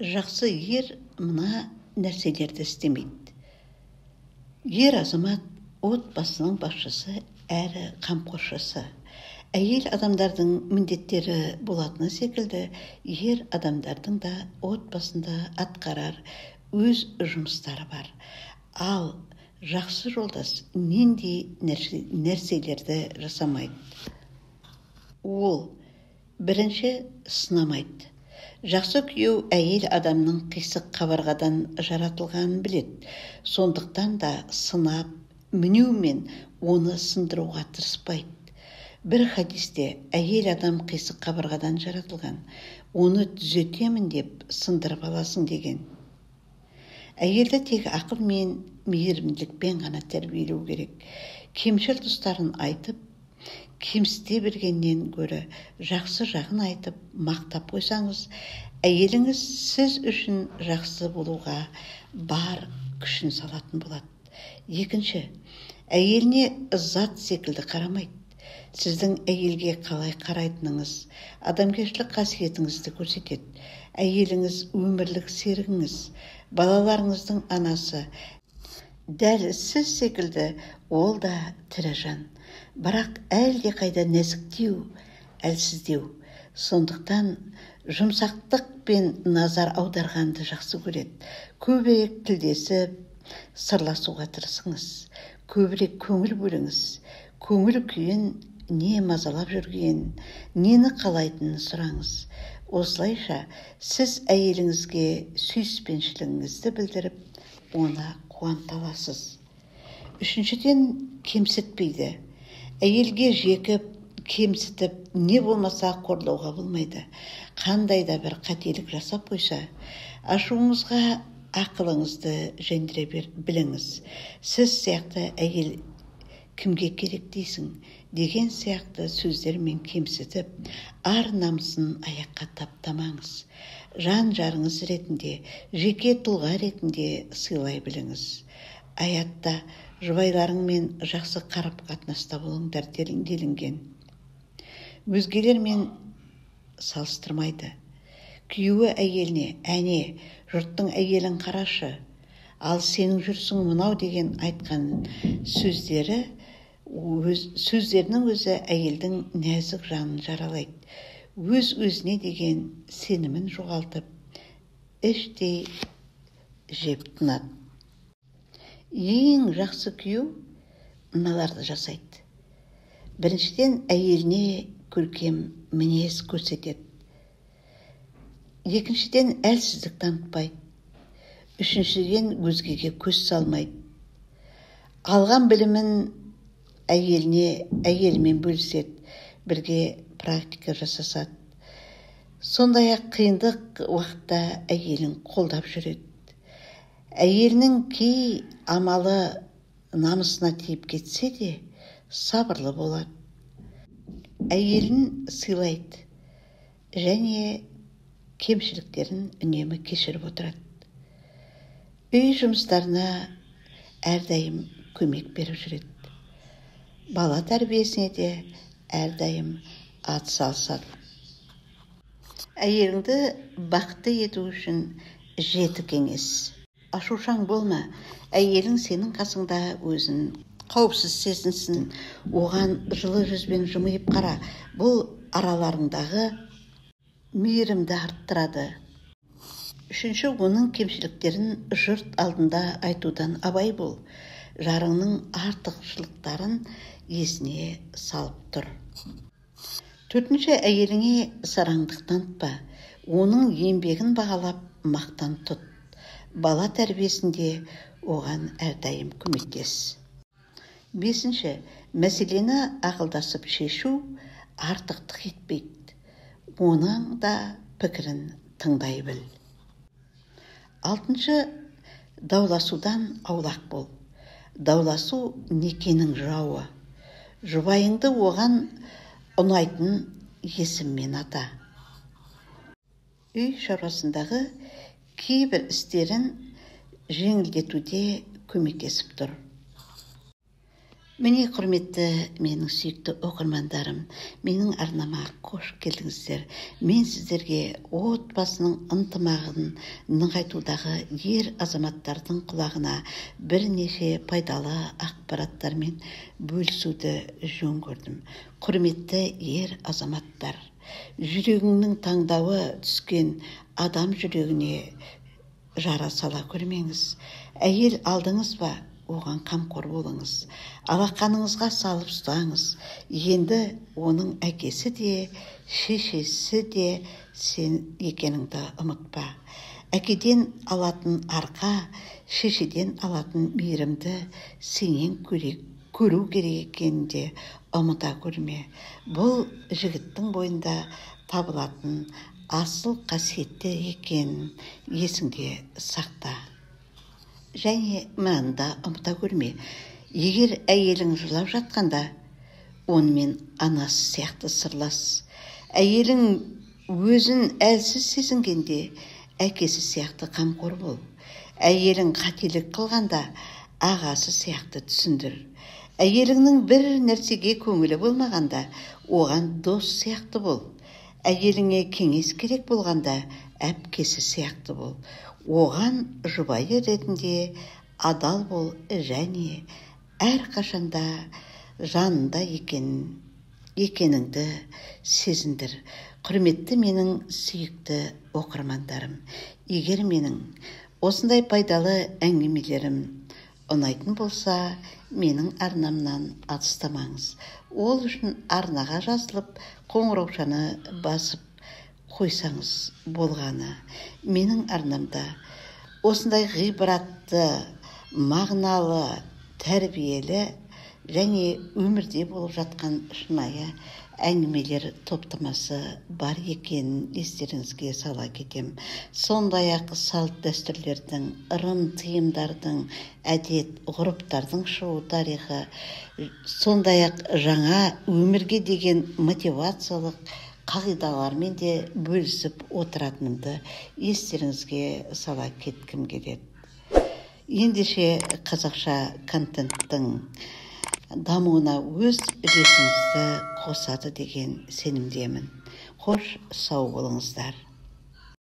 Жақсы ер мына нәрселерді істемейді. Ер азамат отбасының басшысы әрі қамқоршысы. Әйел адамдардың міндеттері болатыны секілді, ер адамдардың да отбасында атқарар өз жұмыстары бар. Ал жақсы жолдас нендей нәрселерді жасамайды? Ол бірінші сынамайды. Жақсы күйеу әйел адамның қисық қабырғадан жаратылғанын біледі. Сондықтан да сынап, мінеумен оны сындыруға тырыспайды. Бір хадисте әйел адам қисық қабырғадан жаратылған, оны түзетемін деп сындырып аласың деген. Әйелді тек ақылмен, мейірімділікпен ғана тәрбиелеу керек. Кемшіл тұстарын айтып, кемсіте бергеннен гөрі жақсы жағын айтып, мақтап қойсаңыз, әйеліңіз сіз үшін жақсы болуға бар күшін салатын болады. Екінші, әйеліне зат секілді қарамайды. Сіздің әйелге қалай қарайтыныңыз, адамгершілік қасиетіңізді көрсетеді. Әйеліңіз өмірлік серігіңіз, балаларыңыздың анасы. Дәл сіз секілді ол да тірі жан. Бірақ әлдеқайда нәзіктеу, әлсіздеу. Сондықтан жұмсақтық пен назар аударғанды жақсы көреді. Көбірек тілдесіп, сырласуға тырысыңыз. Көбірек көңіл бөліңіз. Көңіл күйін, не мазалап жүрген, нені қалайтынын сұраңыз. Осылайша сіз әйеліңізге сүйіспеншілігіңізді білдіріп, оны қуанта аласыз. Үшіншіден, кемсітпейді. Әйелге жекіп, кемсітіп, не болмаса қорлауға болмайды. Қандай да бір қателік жасап қойса, ашуыңызға ақылыңызды жеңдіре біліңіз. Сіз сияқты әйел кімге керек дейсің деген сияқты сөздермен кемсітіп, ар намысын аяққа таптамаңыз. Жан жарыңыз ретінде, жеке тұлға ретінде сыйлай біліңіз. Аятта жұбайларыңмен жақсы қарым-қатынаста болыңдар делінген. Өзгелермен салыстырмайды. Күйеуі әйеліне, әне, жұрттың әйелін қарашы, ал сенің жүрсің мынау деген айтқан сөздері, сөздерінің өзі әйелдің нәзік жанын жаралайды. Өз-өзіне деген сенімін жоғалтып, іштей жеп тынады. Ең жақсы күйеу мыналарды жасайды. Біріншіден, әйеліне көркем мінез көрсетеді. Екіншіден, әлсіздік танытпайды. Үшіншіден, өзгеге көз салмайды. Алған білімін әйелімен бөліседі, бірге практика жасасады. Сондай-ақ қиындық уақытта әйелін қолдап жүреді. Әйелінің кей амалы намысына тиіп кетсе де, сабырлы болады. Әйелін сыйлайды және кемшіліктерін үнемі кешіріп отырады. Үй жұмыстарына әрдайым көмек беріп жүреді. Бала тәрбиесіне де әрдайым ат салысады. Әйеліңді бақытты ету үшін 7 кеңес. Ашушаң болма, әйелің сенің қасыңда өзін қауіпсіз сезінсін, оған жылы жүзбен жымиып қара. Бұл араларыңдағы мейірімді арттырады. Үшінші, оның кемшіліктерін жұрт алдында айтудан абай бол. Жарыңның артықшылықтарын есіне салып тұр. Төртінші, әйеліңе сараңдық танытпа. Оның еңбегін бағалап, мақтан тұт. Бала тәрбиесінде оған әрдайым көмектес. Бесінші, мәселені ақылдасып шешу артықтық етпейді. Оның да пікірін тыңдай біл. Алтыншы, дауласудан аулақ бол. Дауласу некенің жауы. Жұбайыңды оған ұнайтын есіммен ата. Үй шаруасындағы кейбір істерін жеңілдетуде көмектесіп тұр. Міне, құрметті менің сүйікті оқырмандарым, менің арнама қош келдіңіздер. Мен сіздерге отбасының ынтымағын нығайтудағы ер азаматтардың құлағына бірнеше пайдалы ақпараттармен бөлісуді жөн көрдім. Құрметті ер азаматтар, жүрегіңнің таңдауы түскен адам жүрегіне жара сала көрмеңіз. Әйел алдыңыз ба, оған қамқор болыңыз, алақаныңызға салып ұстаңыз. Енді оның әкесі де, шешесі де сен екеніңді ұмытпа. Әкеден алатын арқа, шешеден алатын мейірімді сенен көру керек екенін де ұмыта көрме. Бұл жігіттің бойында табылатын асыл қасиеттер екенін есіңде сақта. Және мынаны да ұмыта көрме. Егер әйелің жылап жатқанда, онымен анасы сияқты сырлас. Әйелің өзін әлсіз сезінгенде, әкесі сияқты қамқор бол. Әйелің қателік қылғанда, ағасы сияқты түсіндір. Әйеліңнің бір нәрсеге көңілі болмағанда, оған дос сияқты бол. Әйеліңе кеңес керек болғанда, әпкесі сияқты бол. Оған жұбайы ретінде адал бол және әрқашанда жанында екеніңді сезіндір. Құрметті менің сүйікті оқырмандарым, егер менің осындай пайдалы әңгімелерім ұнайтын болса, менің арнамнан алыстамаңыз. Ол үшін арнаға жазылып, қоңыраушаны басып қойсаңыз болғаны. Менің арнамда осындай ғибратты, мағыналы, тәрбиелі және өмірде болып жатқан шынайы әңгімелер топтамасы бар екенін естеріңізге сала кетем. Сондай-ақ салт дәстүрлердің, ырым тыйымдардың, әдет ғұрыптардың шығу тарихы, сондай-ақ жаңа өмірге деген мотивациялық қағидалармен де бөлісіп отыратынымды естеріңізге сала кеткім келеді. Ендеше қазақша контенттің дамуына өз үлесіңізді қосады деген сенімдемін. Қош, сау болыңыздар.